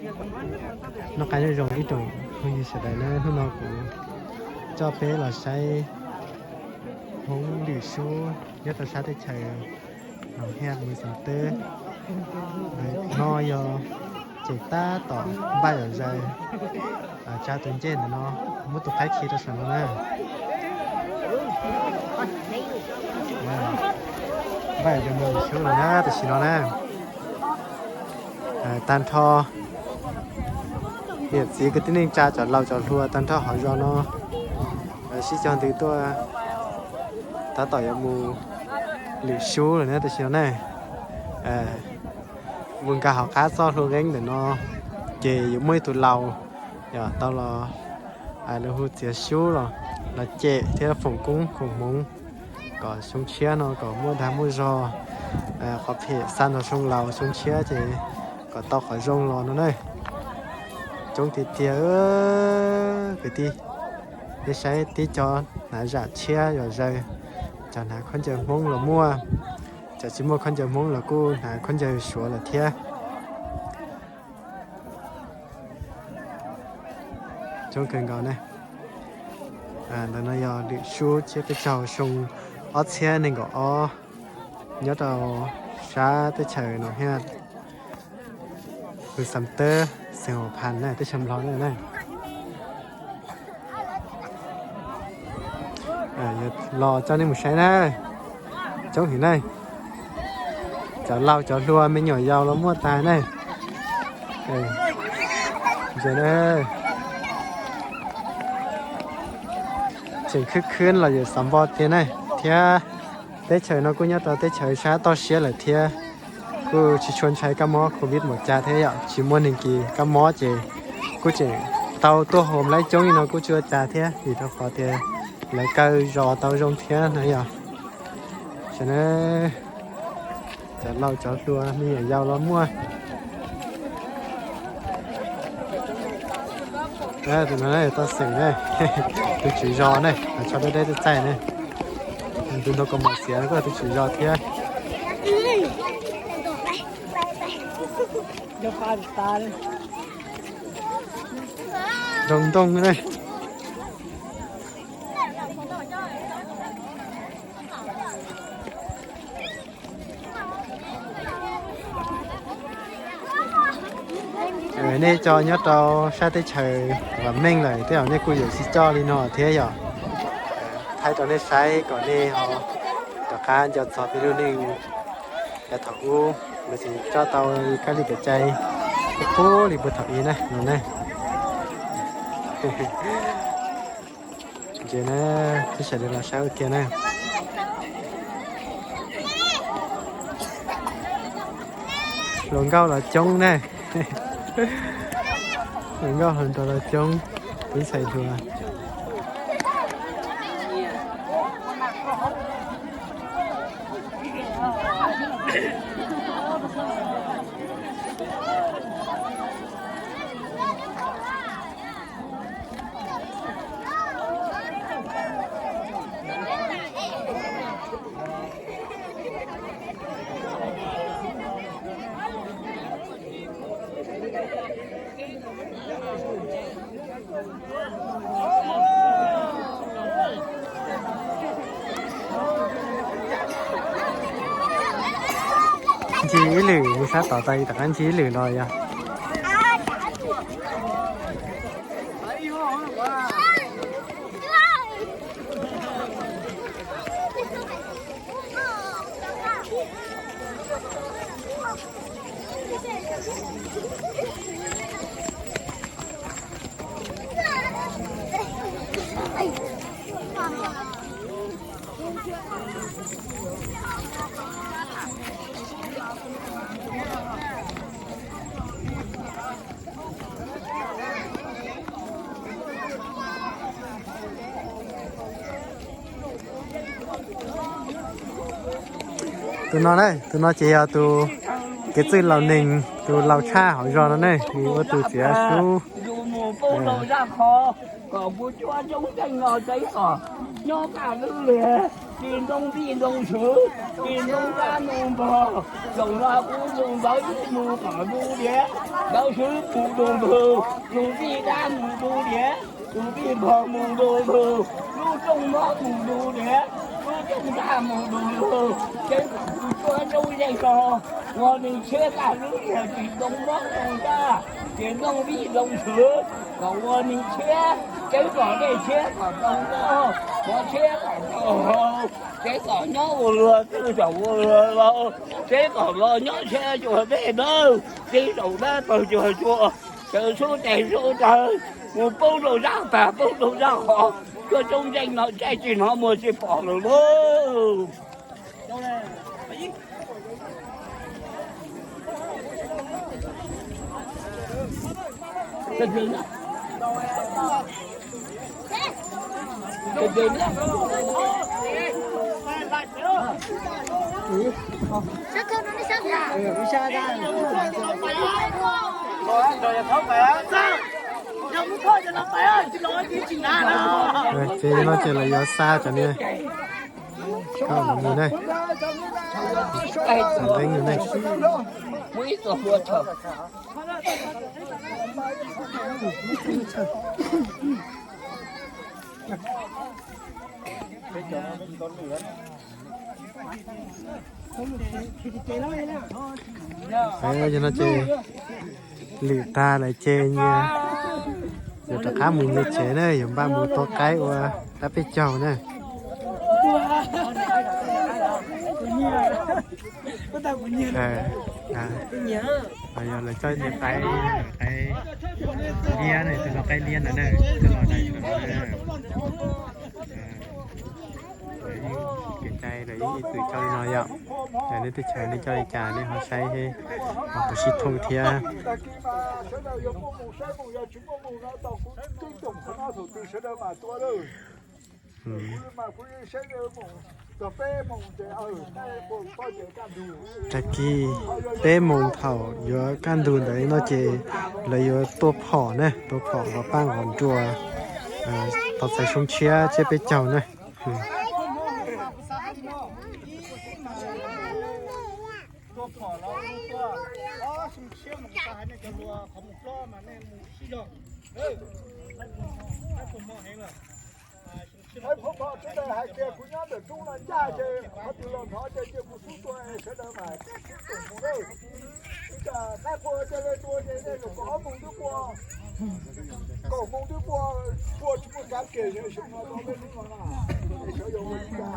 Noj qab nyob zoo ib tsoom phooj ywg sawv daws na, hnub no kuv coj peb los saib Hmoob lwm sub nyob rau sab teb chaws Noom Hiaj, Moos Xoom Teb. No yog ces tab tom npaj yom zaws, tsa tus ncej ntawm no, muab tus qaib khi rau saum no na. Npaj yom zaws mus lwm sub lawm na tam sim no na. Tag nrho niam txiv kwv tij neej tsa cov laus cov hluas tag nrho hauv zos no sib cog ntws tuaj, tab tom yuav mus lwm sub lawm na tam sim no na. Mus nkag hauv qab txoj hlua nqeeb ntawm no ces yuav muaj ib tug laus yog tau los, lawv hu txiav sub los, los cem thiab foom koob foom hmoov kom xyoo tshiab no kom muaj dag muaj zog, qhov phem xa nrog xyoo laus, xyoo tshiab ces kom tau qhov zoo los no na. Coob tiag tiag kwv tij, nej saib tib co hnav zam tshiab yom zaws, cov hnav khaub ncaws Hmoob los muaj, cov tsis muaj khaub ncaws Hmoob los kuj hnav khaub ncaws Suav lawm thiab. Coob kawg nkaus na. Ntawm no yog lwm sub tsiab peb caug xyoo ob txhiab nees nkaum ob, nyob rau sab teb chaws Noom Hiaj, Moos Xoom Teb, xeev Huam Phas na, teb chaws Nplog na. Los coj nej mus saib na, coob heev na. Cov laus cov hluas me nyuam yaus los muaj tas na. Tseem khwb khwb los yuav xav npo tiag na, thiab teb chaws no kuj nyob rau teb chaws sab toj siab lawm thiab, kuj tsis tshua ntshai kab mob covid npaum cas thiab yom, tsis muaj neeg kis kab mob ces kuj tseem tau tuaj hom laib coob li no kuj tsis ua cas thiab, vim rau qhov tias lawv kaw zos tau zoo thiab na yom. Tam na, cov laus cov hluas me nyuam yaus los muaj. Tus no toj xeem na, tus tswv zos na, tso deb deb txaij txaij na. Tus ntoo kaus mom xiav kuj yog tus tswv zos thiab. Nroo ntoo na. Nej cov nyob rau sab teb chaws vam meej lawm tej zaum nej kuj yuav tsis coj li no thiab yom. Thaij rau nej saib kom nej ho rov qab nco txog peb lub neej yav thaum ub, lawv tseem coj tau kab li kev cai qub qub li puag thaum ub na no na. Ntsia na, peb sawv daws los saib ua ke na. Hluas nkauj los coob na. Hluas nkauj hluas nraug los coob, tub ntxhais hluas. Ncig ib lwm mus sab tod tas tom qab ncig ib lwm los yog. Tus no na, tus no ces yog tus kev txwj laus neeg, tus laus tshaj hauv zos no ne, nws ua tus txiav sub. Ris nplooj vij nplooj swv, ris nplooj dab nplooj npog, zaum no kuv mus npawv vij mus kom du diav, npawv swv mus du npog, mus vij dab mus du diav, mus vij npog mus du npog, lub rooj mob mus du diav, lub rooj dag mus du npog, ces kom kuv tsuab roob zeeg no ua neeg tshiab tag lub, yog ris nplooj mob nplooj dab, ris nplooj vij nplooj swv, kom ua neeg tshiab, cev kom dej tshiab kom tau noj, mov tshiab kom tau haus, cev kom nyob ua luag twg kom ua luag laus, cev kom los nyob tshiab cuag dej dawb, cev zaum dab pawg cuag cua, sawv sub tes sub taw, mus poob rau zaj pag poob rau zaj qhov, tsuab roob zeeg no tsaij tsis hnov muag tsis pom lawm lauj. Ces no ces lawv yuav xa cov niag koj mus ne, xeeb ne. Yog no ces lwm tag lawm ces nyias yuav rov qab mus nyias tsev na, yuav npaj mus tua qaib ua dab peb caug na. Yog lawv coj niag qaib, qaib liab na, coj los qaib liab ntawd na, coj los na. Kev cai lawv ib txwm coj li no yom. Yog nej teb chaws nej coj li cas nej ho saib, ho puas sib thooj thiab. Tag kis peb moos thaum yuav kaj ntug ntawd no ces lawv yuav tua phom na, tua phom nqos paj nqos nruas, thov txais xyoo tshiab tsiab peb caug na. Phom phom sawv daws hais tias kuv nyob ntawm roob no ncaj ces qhov twg los hnov ces cia kuv xub tua sawv daws mas sib koom mus lawm. Ib tsam qaib qua cia li tua ces nej kaum ob moos twb qua, kaum moos twb qua, qua tsis muaj kav kiag xyoo no rau peb hnub no na, sawv daws ua li cas.